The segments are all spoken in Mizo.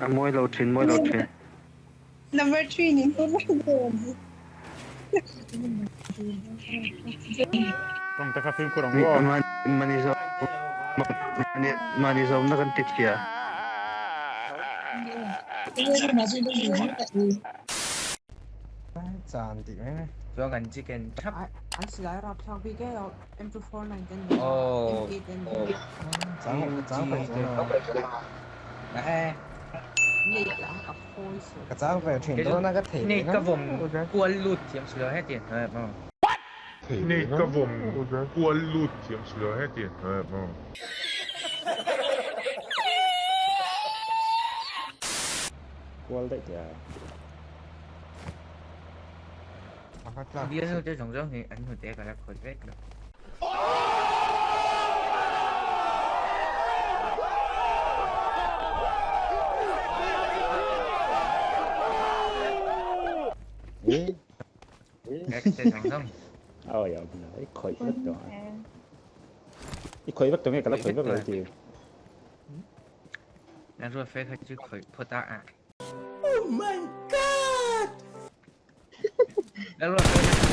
A mawi lo thin, mawi lo thin. Number 3 ni. Tawng te kha fimkhur ang aw. Mahni zawm mahni zawmna kan ti chhia. Chan tih mai mai. Chuan kan chicken thap. An silai rapthlak bik e M249 ten ni Oh. M8 ten ni. Chang chang pe chuan Eh. Nei lah ka phawi su. Ka chang ve thin dawn a ka thei Nei ka vawm kual lut thiam si lo heti maw. Nei ka vawm kual lut thiam si lo heti maw. Kual daih teh a. Bialnu te zawng zawng hi an hnute ka la khawih vek lo. Ex te zawng zawng. Awi aw bula i khawih vek tawh a. I khawih vek tawh nge ka la khawih vek lo ti. Nan ruat fe kha chu khawih phawt a. Oh my god! Nan ruat fe kha chu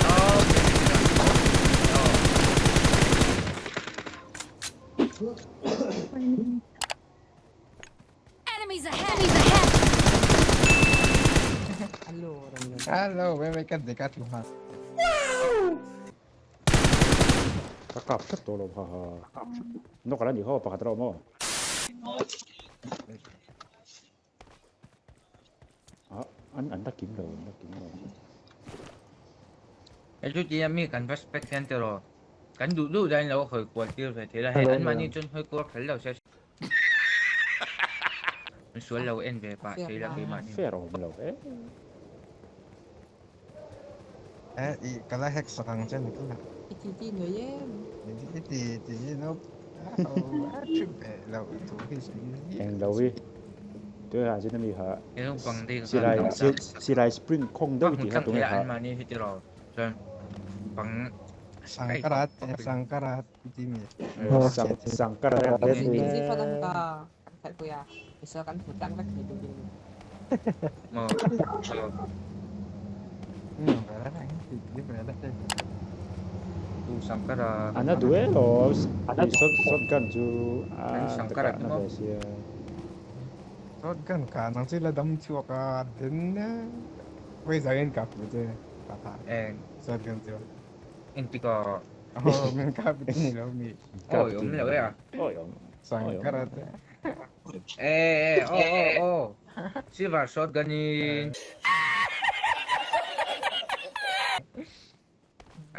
oh. Enemies ahead! Enemies ahead! Hello, wait wait kan dekat lu ha. Ka kap hrep tawh lo ha ha. Nawk ala ni ho pakhat rawh maw. Ah, an an la kim lo, an la kim lo. Hei chu tia mi kan respect hian tiraw kan duh duh dahin lo hawi kual tir ve thei la hei an mahni chuan hawi kual kher lo se sual lo en ve pah thei la keimahni. Fair awm lo e. Eh, i kala hack sak ang che ni kina. I ti ti nuai em. I ti ti no. A trip ve lo thu hi si. Eng lo i. Tui ha zin ami ha. He lung pang ding Silai silai spring khawng deuh i ti kha tunge ha. An mahni hi tiraw chuan bang Sangkarat sangkarat ti mi. Sang sangkarat an den ni. Busy fadan ka kan khalh pui a. Isa kan hmu tlang vek thei turin. Maw. Tu Sankara. Ana duh e lo. Shot shotgun chu a Sankara na ve sia. Shotgun ka nang chu la dam chhuak a den voi zangin ka pu che ka tha. Eng. Shotgun chu. Engtika. Oh, min ka pu ni lo mi. Oi om lo e a. Oi om. Sankara te. Eh eh oh oh oh. Silver shotgun in.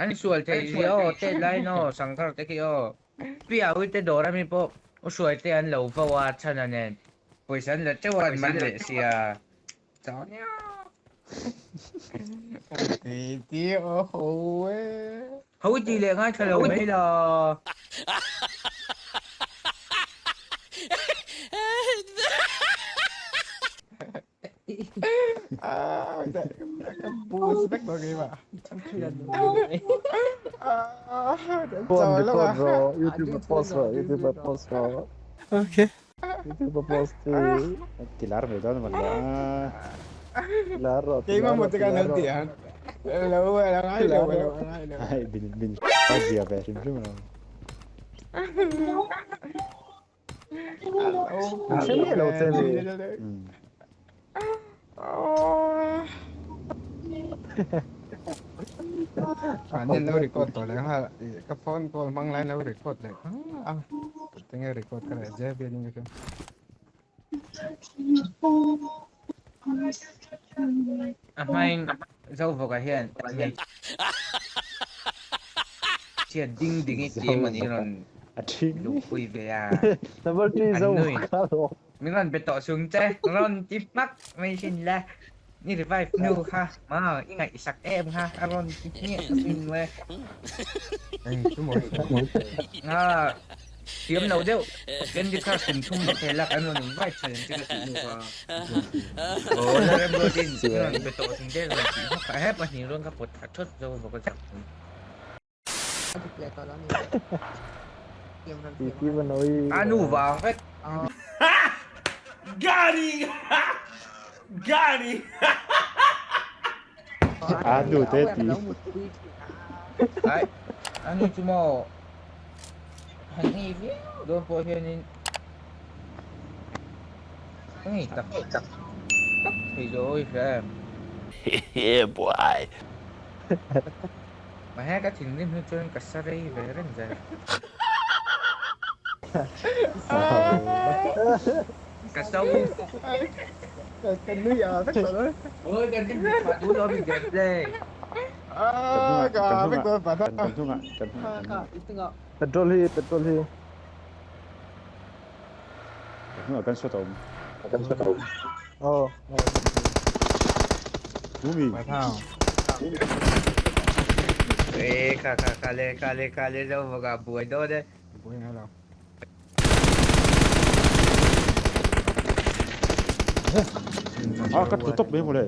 An sual thei hi aw tet lai no Sankar te khi aw. Pi a ui te dawr ami pawh u hruai te an lo vo a chhan a nen pawisa an la teuh a an man leh sia. Chau nia. Ti ti aw ho e. Ho ti leh ngaithla lo mai la. Ah, boost vek tawh keimah. Ah, Phone record rawh, YouTube ah post rawh, YouTube ah post rawh. Okay. YouTube ah post ti. Ti lar mai dawn amawn le a. Ti lar rawh, ti Keimah lar maw rawh, te ti kan lar lo rawh. ti ang. Lo la ngai Ti lo, lar lo rawh. ngai lo. Ai bin bin a zia ve hrim hrim alawm. An hre miah lo che mi. An lo record tawh leh nghal ka phone call hmang lai lo record leh a tinge record ka leh zep in ka A hmain Zovawka hian hmeichhia ding ding i ti emaw ni rawn luhpui ve a. An nui. Min rawn be tawh chung che, rawn ti hmak mai sin la. Ni revive hnu kha maw i ngaihsak em kha a rawn ti hmiah sin le. Nga thiam lo deuh Candy Crush kum thum te lak an rawn invite tha ang che ka tih hnu kha. Aw la rem ruatin min rawn be tawh chung che rawn tih hmak kha he pahnih rawn ka pawt thla thawt zo vawk a chak. A dik leh tawh lo a ni. A nu vang vek. Got him! Got him! A nu te ti. Ai, a nu chu maw han ngei viau dawn pawh hianin ka ngei tak tak thei lo i hria em? Yeah boy! Mahse ka thinrim hi chuan ka sa rei ve reng zel. Ka so. Ka nui a vek tawh dawn. Oi kan rim pah duh lo mi gameplay. Ah, ka vek dawn pa. Kan hnungah, kan hnungah. Petrol hi, petrol hi. Kan hnungah kan shot a awm. Aw. Mumi. Ê, kha kha kha le kha le kha le zo vào gặp buổi đó đấy. Buổi ngay đâu. Ah, ka tlu tawp mai maw le.